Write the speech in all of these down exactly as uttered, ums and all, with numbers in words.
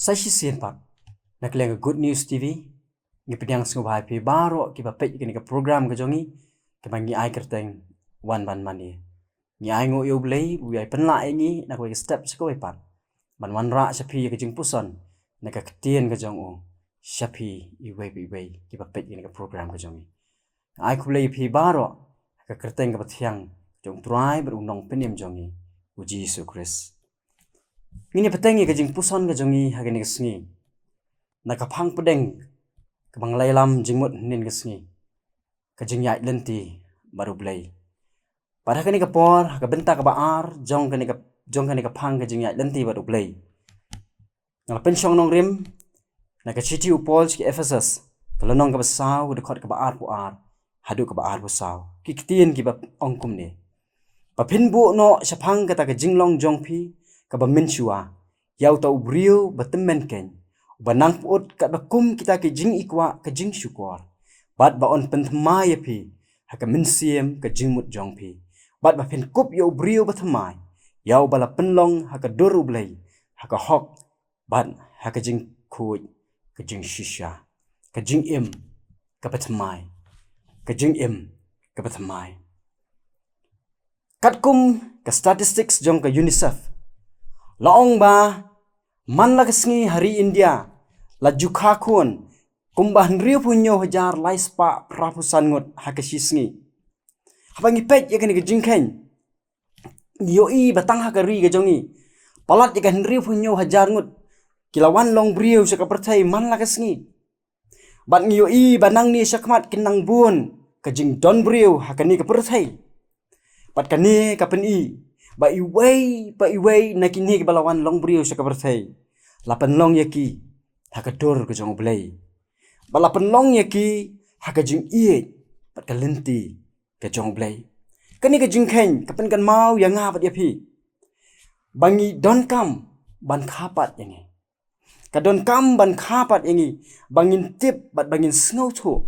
Sa shisien pat, na ka liang ka Good News T V, ngi pdiang sngewbha ïa phi baroh kiba peit ïa kane ka program ka jong ngi, kaba ngi ai kyrteng Wan Ban Mane. Ngi ai nguh ïa U Blei, u ïai pynlah ïa ngi, na kawei ka step sha kawei pat, ban wanrah sha phi ïa ka jingpuson na ka ktien ka jong u, sha phi iwei pa iwei kiba peit ïa kane ka program ka jong ngi. Ai khublei ïa phi baroh ha ka kyrteng kaba thiang jong U Trai bad U Nongpynim jong ngi, U Jisu Khrist. Ngin ïa bteng ïa ka jingpuson ka jong ngi ha kane ka sngi na ka phang pdeng kaba nga la ïalam jingmut hynnin ka sngi, ka jingïaid lynti bad U Blei. Bad ha kane ka por, ha ka bynta kaba ar jong kane ka, jong kane ka phang ka jingïaid lynti bad U Blei, nga la pynshong nongrim na ka shithi u Paul sha ki Ephesus, ka lynnong kaba saw, ka dkhot kaba arphew ar haduh kaba arphew saw. Ki ktien kiba ong kumne: Ba phin buh noh shaphang kata ka jinglong jong phi kaba mynshuwa ïa uta u briew ba tymmen keiñ, uba nang pyut katba kum kita ki jingikwah ka jingshukor, bad ba un pynthymmai ïa phi ha ka mynsiem ka jingmut jong phi, bad ba phin kup ïa u briew bathymmai, ïa uba la pynlong ha ka dur U Blei ha ka hok bad ha ka jingkhuid ka jingshisha. Ka jingim kaba thymmai. Ka jingim kaba thymmai. Katkum ka statistics jong ka UNICEF, la ong ba man la ka sngi ha ri India la ju kha khun kumba hynriewphew hynñiew hajar lai spah phraphew san ngut ha ka shi sngi. Haba ngi peit ïa kane ka jingkheiñ, ngi ïohi ba tang ha ka ri ka jong ngi, palat ïa ka hynriewphew hynñiew hajar ngut ki la wan long briew sha ka pyrthei man la ka sngi. Bad ngi ïohi ba nangne shakhmat kin nang bun ka jingdon briew ha kane ka pyrthei. Bad kane ka pyni ba iwei pa iwei na kine kiba la wan long briew sha ka pyrthei, la pynlong ïa ki ha ka dur ka jong U Blei. Bad la pynlong ïa ki ha ka jingïeit bad ka lynti ka jong U Blei. Kane ka jingkheiñ ka pynkynmaw ïa nga bad ïa phi ba ngi donkam ban kha pat ïa ngi. Ka donkam ban kha pat ïa ngi ba ngin tip bad ba ngin sngewthuh,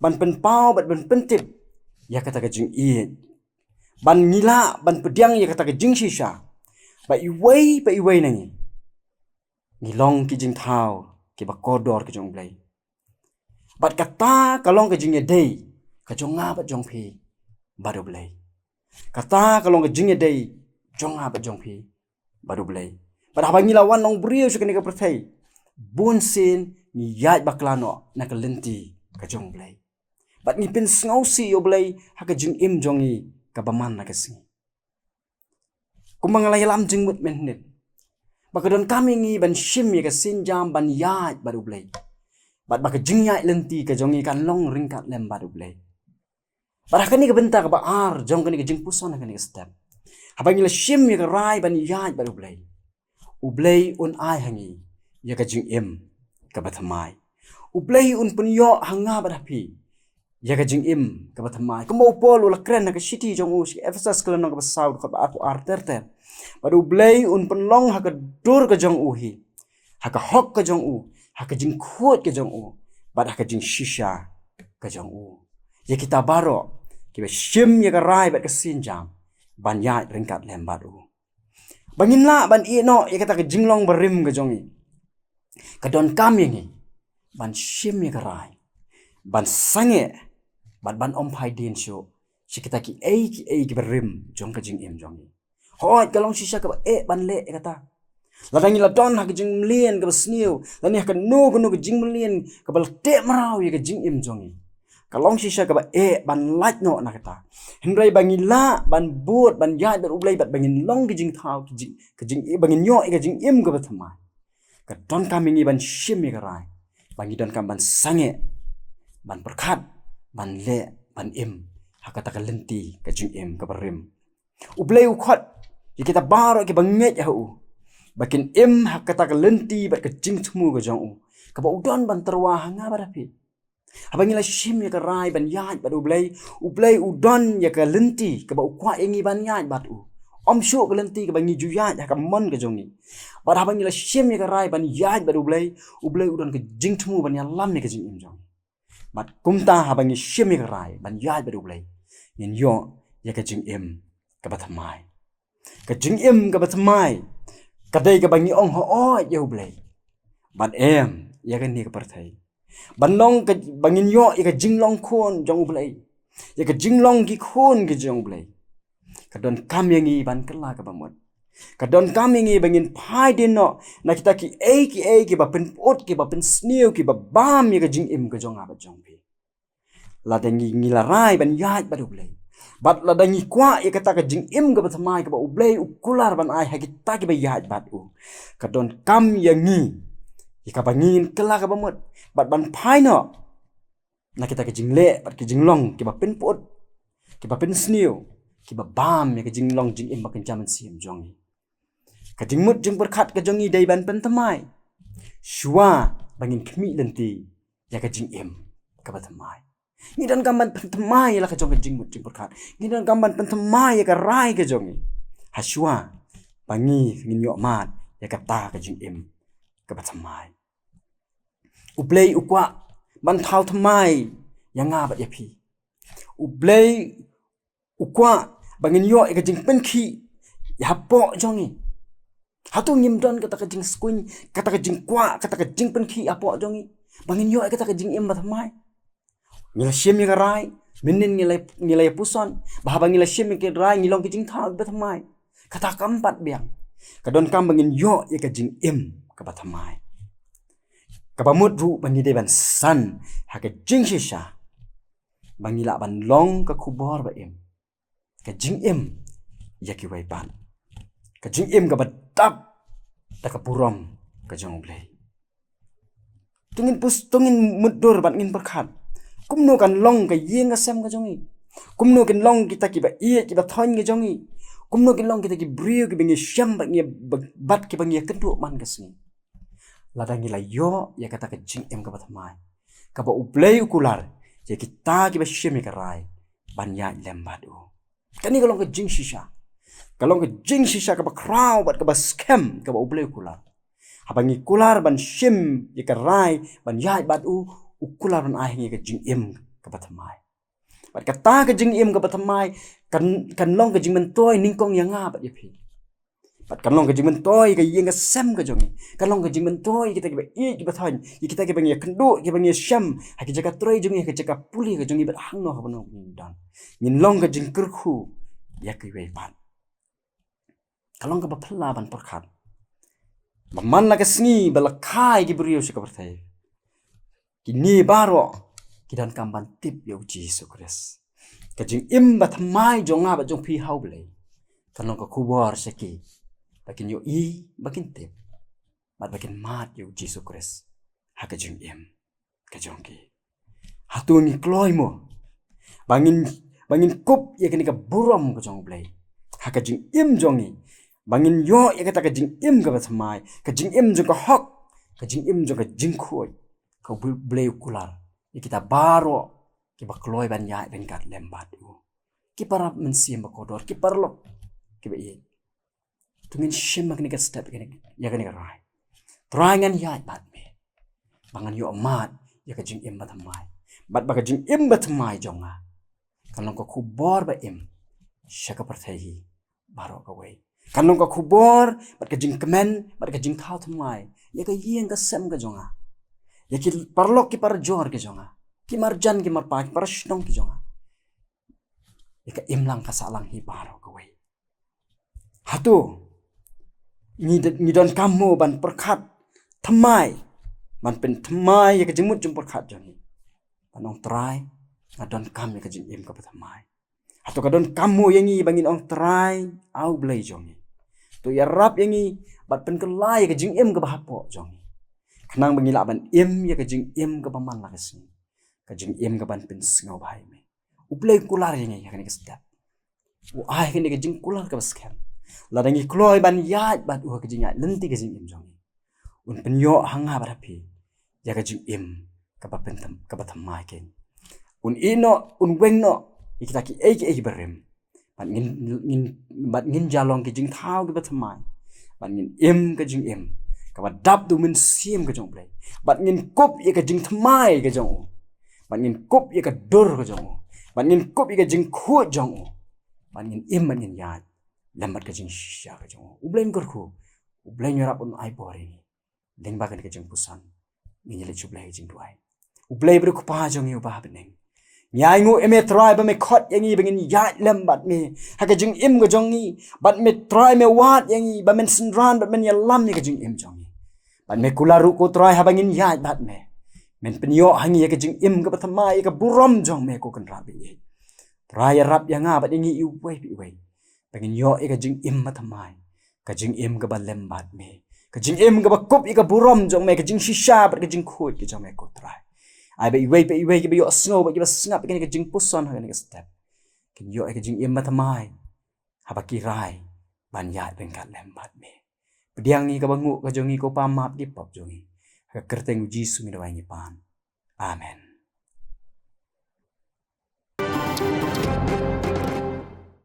ban pynpaw bad ban pyntip ïa kata ka jingïeit, ban ngi lah ban pdiang ïa kata ka jingshisha ba iwei pa iwei na ngi, ngi long ki jingthaw kiba kordor ka jong U Blei. Bad kata ka long ka jingïadei ka jong nga bad jong phi bad U Blei. Kata ka long ka jingïadei jong nga bad jong phi bad U Blei. Bad haba ngi la wan long briew sha kane ka pyrthei, bun sien ngi ïaid bakla noh na ka lynti ka jong U Blei. Bad ngi pynsngewsih ïa U Blei ha ka jingim jong ngi kaba man la ka sngi. Kumba nga la ïalam jingmut mynhynnin, ba ka donkam ïa ngi ban shim ïa ka sienjam ban ïaid bad U Blei. Bad ba ka jingïaid lynti ka jong ngi kan long ryngkat lem bad U Blei. Bad ha kane ka bynta kaba ar jong kane ka jingpuson ha kane ka step, haba ngi la shim ïa ka rai ban ïaid bad U Blei, U Blei un ai ha ngi ïa ka jingim kaba thymmai. U Blei un pynïoh ha nga bad ha phi ïa ka jingim kaba thymmai. Kumba u Paul u la kren ha ka shithi jong u sha ki Ephesus, ka lynnong kaba saw, dkhot ba arphew ar ter ter, bad U Blei un pynlong ha ka dur ka jong u hi, ha ka hok ka jong u, ha ka jingkhuid ka jong u, bad ha ka jingshisha ka jong u, ïa kita baroh kiba shim ïa ka rai bad ka sienjam ban ïaid ryngkat lem bad u. Ba ngin lah ban ïeh noh ïa kata ka jinglong barim ka jong ngi, ka donkam ïa ngi ban shim ïa ka rai, ban sangeh bad ban ym phai dien shuh sha kita kiei kiei kiba rim jong ka jingim jong ngi. Hooid, ka long shisha kaba eh ban leh ïa kata. Lada ngi la don ha ka jingmlien kaba sniew, lane ha kano kano ka jingmlien kaba la teh mraw ïa ka jingim jong ngi, ka long shisha kaba eh ban lait noh na kata. Hynrei ba ngi lah ban bud ban ïaid bad U Blei bad ba ngin long ki jingthaw, ki jing, ka jing, ba ngin ïoh ïa ka jingim kaba thymmai, ka donkam ïa ngi ban shim ïa ka rai ba ngi donkam ban sangeh, ban pyrkhat, ban leh, ban im ha kata ka lynti ka jingim kaba rim. U Blei u khot ïa kita baroh kiba ngeit ha u ba kin im ha kata ka lynti bad ka jingthmu ka jong u, kaba u don ban tyrwa ha nga bad ha phi. Haba ngi la shim ïa ka rai ban ïaid bad U Blei, U Blei u don ïa ka lynti kaba u kwah ïa ngi ban ïaid bad u, ym shuh ka lynti kaba ngi ju ïaid ha ka mon ka jong ngi. Bad haba ngi la shim ïa ka rai ban ïaid bad U Blei, U Blei u don ka jingthmu ban ïalam ïa ka jingim jong ngi. Bad kumta, haba ngi shim ïa ka rai ban ïaid bad U Blei, ngin ïoh ïa ka jingim kaba thymmai. Ka jingim kaba thymmai ka dei kaba ngi ong hooid ïa U Blei. Ban em ïa kane ka pyrthei, ban long ka, ba ngin ïoh ïa ka jinglong khun jong U Blei, ïa ka jinglong ki khun ki jong U Blei, ka donkam ïa ngi ban kylla kaba mut. Ka donkam ïa ngi ba ngin phai dien noh na kita kiei kiei kiba pynput, kiba pynsniew, kiba bam ïa ka jingim ka jong nga bad jong phi. Lada ngi, ngi la rai ban ïaid bad U Blei, bad lada ngi kwah ïa kata ka jingim kaba thymmai kaba U Blei u kular ban ai ha kita kiba ïaid bad u, ka donkam ïa ngi ïa kaba ngin kylla kaba mut, bad ban phai noh na kita ki jingleh bad ki jinglong kiba pynput, kiba pynsniew, kiba bam ïa ka jinglong jingim ba kynja mynsiem jong ngi. Ka jingmut jingpyrkhat ka jong ngi dei ban pynthymmai shuwa ba ngin khmih lynti ïa ka jingim kaba thymmai. Ngi donkam ban pynthymmai ïa la ka jong ka jingmut jingpyrkhat. Ngi donkam ban pynthymmai ïa ka rai ka jong ngi ha shuwa ba ngi, ngin ïoh mad ïa kata ka jingim kaba thymmai. U Blei u kwah ban thaw thymmai ïa nga bad ïa phi. U Blei u kwah ba ngin ïoh ïa ka jingpynkhih ïa hapoh jong ngi. Hato ngim don kata ka jingskhem, kata ka jingkwah, kata ka jingpynkhih hapoh jong ngi ba ngin ïoh ïa kata ka jingim ba thymmai? Ngi la shim ïa ka rai, mynnin ngi la, ngi la ïa puson ba haba ngi la shim ïa ka rai ngi long ki jingthaw ba thymmai. Kata kam pat biang. Ka donkam ba ngin ïoh ïa ka jingim kaba thymmai, kaba mut ruh ba ngi dei ban san ha ka jingshisha ba ngi lah ban long ka khubor ba im, ka jingim ïa kiwei pat, ka jingim kaba dap da ka burom ka jong U Blei. To ngin pus, to ngin mutdur bad ngin pyrkhat, kumno kan long ka ïing ka sem ka jong ngi? Kumno kin long kita kiba ïeit kiba thoiñ ka jong ngi? Kumno kin long kita ki briew kiba ngi shem bad ngi, bad kiba ngi ïakynduh man ka sngi, lada ngi la ïoh ïa kata ka jingim kaba thymmai kaba U Blei u kular ïa kita kiba shim ïa ka rai ban ïaid lem bad u? Kane ka long ka jingshisha, ka long ka jingshisha kaba khraw bad kaba skhem kaba U Blei u kular. Haba ngi kular ban shim ïa ka rai ban ïaid bad u, u kular ban ai ha ngi ka jingim kaba thymmai. Bad kata ka jingim kaba thymmai kan, kan long ka jingmyntoi nyngkong ïa nga bad ïa phi. Bad kan long ka jingmyntoi ïa ka ïing ka sem ka jong ngi. Kan long ka jingmyntoi ïa kita kiba ïeit kiba thoiñ, ïa kita kiba ngi ïakynduh, kiba ngi ïashem ha ki jaka trei jong ngi, ha ki jaka pule ka jong ngi bad hangno hangno ngi don. Ngin long ka jingkyrkhu ïa kiwei pat. Ka long kaba phylla ban pyrkhat ba man la ka sngi ba la kha ïa ki briew sha ka pyrthei, kine baroh ki donkam ban tip ïa U Jisu Khrist. Ka jingim ba thymmai jong nga bad jong phi ha U Blei kan long ka khubor sha ki ba kin ïohi, ba kin tip bad ba kin mad ïa U Jisu Khrist ha ka jingim ka jong ki. Hato ngi kloi mo ba ngin, ba ngin kup ïa kane ka burom ka jong U Blei ha ka jingim jong ngi, ba ngin ïoh ïa kata ka jingim kaba thymmai, ka jingim jong ka hok, ka jingim jong ka jingkhuid ka U Blei u kular ïa kita baroh kiba kloi ban ïaid ryngkat lem bad u? Ki para mynsiem ba kordor, ki paralok kiba ïeit, to ngin shim ïa kane ka step, ïa kane ka rai. Trai, ngan ïaid bad me ba ngan ïoh mad ïa ka jingim ba thymmai, bad ba ka jingim ba thymmai jong nga kan long ka khubor ba im sha ka pyrthei hi baroh kawei. Kan long ka khubor bad ka jingkmen bad ka jingthaw thymmai ïa ka ïing ka sem ka jong nga, ïa ki paralok ki parajor ki jong nga, ki marjan ki marpa, ki parashnong ki jong nga, ïa ka imlang ka sahlang hi baroh kawei. Hato ngi, ngi donkam mo ban pyrkhat thymmai, ban pynthymmai ïa ka jingmut jingpyrkhat jong ngi, ban ong, Trai, nga donkam ïa ka jingim kaba thymmai? Hato ka donkam mo ïa ngi ba ngin ong, Trai, A U Blei jong ngi, to ïarap ïa ngi bad pynkylla ïa ka jingim kaba hapoh jong ngi, khnang ba ngi lah ban im ïa ka jingim kaba man la ka sngi, ka jingim kaban pynsngewbha ïa me? U Blei u kular ïa ngi ha kane ka step. U ai ha kane ka jingkular kaba skhem. Lada ngi kloi ban ïaid bad u ha ka jingïaid lynti ka jingim jong ngi, un pynïoh ha nga bad ha phi ïa ka jingim kaba pynthym, kaba thymmai keiñ. Un ïeh noh, un weng noh ïa kita kiei kiei kiba rim, bad ngin, ngin, bad ngin ïa long ki jingthaw kiba thymmai, bad ngin im ka jingim kaba dap da u Mynsiem ka jong U Blei, bad ngin kup ïa ka jingthymmai ka jong u, bad ngin kup ïa ka dur ka jong u, bad ngin kup ïa ka jingkhuid jong u, bad ngin im bad ngin ïaid lem bad ka jingshisha ka jong u. U Blei un kyrkhu, U Blei un ïarap, un ai bor ïa ngi. Lyngba kane ka jingpuson ngin ïa leit sha U Blei ha ka jingduwai. U Blei bad U Kpa jong ngi uba ha bneng, ngi ainguh ïa me Trai ba me khot ïa ngi ba ngin ïaid lem bad me ha ka jingim ka jong ngi. Bad me Trai me wad ïa ngi ba men synran bad men ïalam ïa ka jingim jong ngi. Bad me kular ruh ko Trai haba ngin ïaid bad me, men pynïoh ha ngi ïa ka jingim kaba thymmai, ïa ka burom jong me ko Kynrad ba ïeit. Trai ïarap ïa nga bad ïa ngi iwei pa iwei ba ngin ïoh ïa ka jingim ba thymmai, ka jingim kaba lem bad me, ka jingim kaba kup ïa ka burom jong me, ka jingshisha bad ka jingkhuid ka jong me ko Trai. Ai ba iwei pa iwei kiba ïohsngew bad kiba sngap ïa kane ka jingpuson ha kane ka step kin ïoh ïa ka jingim ba thymmai haba ki rai ban ïaid ryngkat lem bad me. Pdiang ïa kaba nguh ka jong ngi ko Pa, map ki pop jong ngi. Ha ka kyrteng U Jisu ngi duwai ngi pan. Amen.